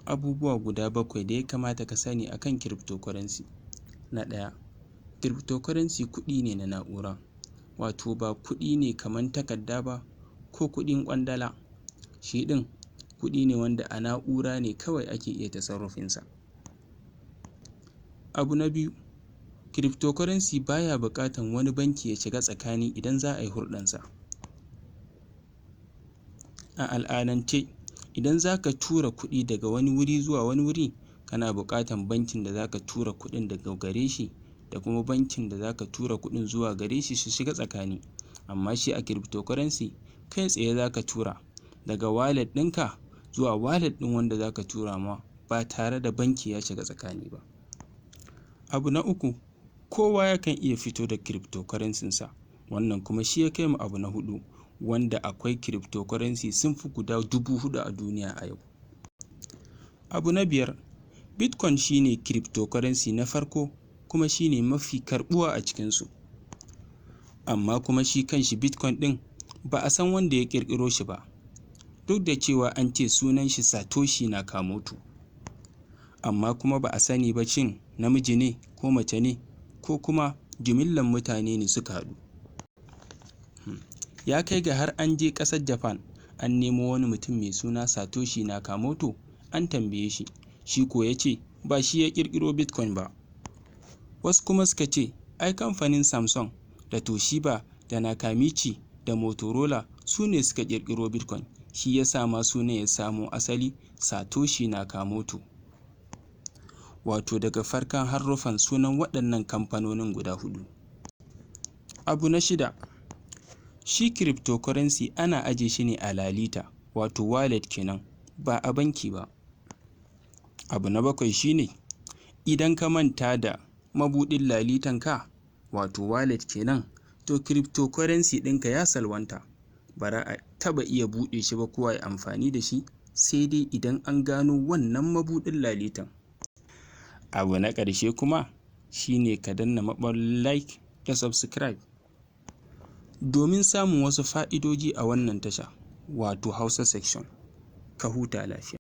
Abubuwa guda bakwai da ya kamata ka sani akan cryptocurrency. Na ɗaya, cryptocurrency kuɗi ne na na'ura, wato ba kuɗi ne kamar takarda ba ko kuɗin ƙwandala. Shi ɗin kuɗi ne wanda a na'ura ne kawai ake iya tasarrufinsa. Abu na biyu, cryptocurrency baya buƙatan wani banki ya shiga tsakani idan za a yi hurɗansa. A al'adance, idan za ka tura kuɗi daga wani wuri zuwa wani wuri, kana buƙatan bankin da za ka tura kuɗin daga gare shi da kuma bankin da za ka tura kuɗin zuwa gare shi su shiga tsakani. Amma shi a cryptocurrency, kai tsaye za ka tura daga wallet ɗinka zuwa wallet ɗin wanda za ka tura ma ba tare da banki ya shiga tsakani ba. Abu na uku, kowa yakan iya fito da cryptocurrency sa. Wannan kuma shi ya kai mu abu na hudu, wanda akwai cryptocurrency sun fi guda 4,000 a duniya a yau. Abu na biyar, Bitcoin shine cryptocurrency na farko kuma shine mafi karbuwa a cikinsu. Amma kuma shi kanshi Bitcoin ɗin ba a san wanda ya ƙirƙiro shi ba, duk da cewa an ce sunan shi Satoshi Nakamoto. Amma kuma ba a sani ba shin namiji ne ko mace ne ko kuma jimillan mutane ne suka haɗu. Ya kai ga har an je ƙasar Japan an nemo wani mutum mai suna Satoshi Nakamoto an tambaye shi, shi ko ya ce ba shi ya ƙirƙiro Bitcoin ba. Wasu kuma suka ce ai kamfanin Samsung da Toshiba da Nakamichi da Motorola su ne suka ƙirƙiro Bitcoin, shi ya sa ma sunan ya samo asali Satoshi Nakamoto. Wato daga farkon haruffan sunan waɗannan kamfanonin guda hudu. Abu na shida, shi cryptocurrency ana aje shi ne a lalita, wato wallet kenan, ba a banki ba. Abu na bakwai shine idan ka manta da mabuɗin lalitanka, wato wallet kenan, to cryptocurrency ɗinka ya salwanta. Ba za a taɓa iya buɗe shi ba ko a yi amfani da shi, sai dai idan an gano wannan mabuɗin lalitan. Abu na ƙarshe kuma shine ka danna maɓallin like da subscribe domin samun wasu fa'idoji a wannan tasha, wato Hausa Section. Ka huta lafiya.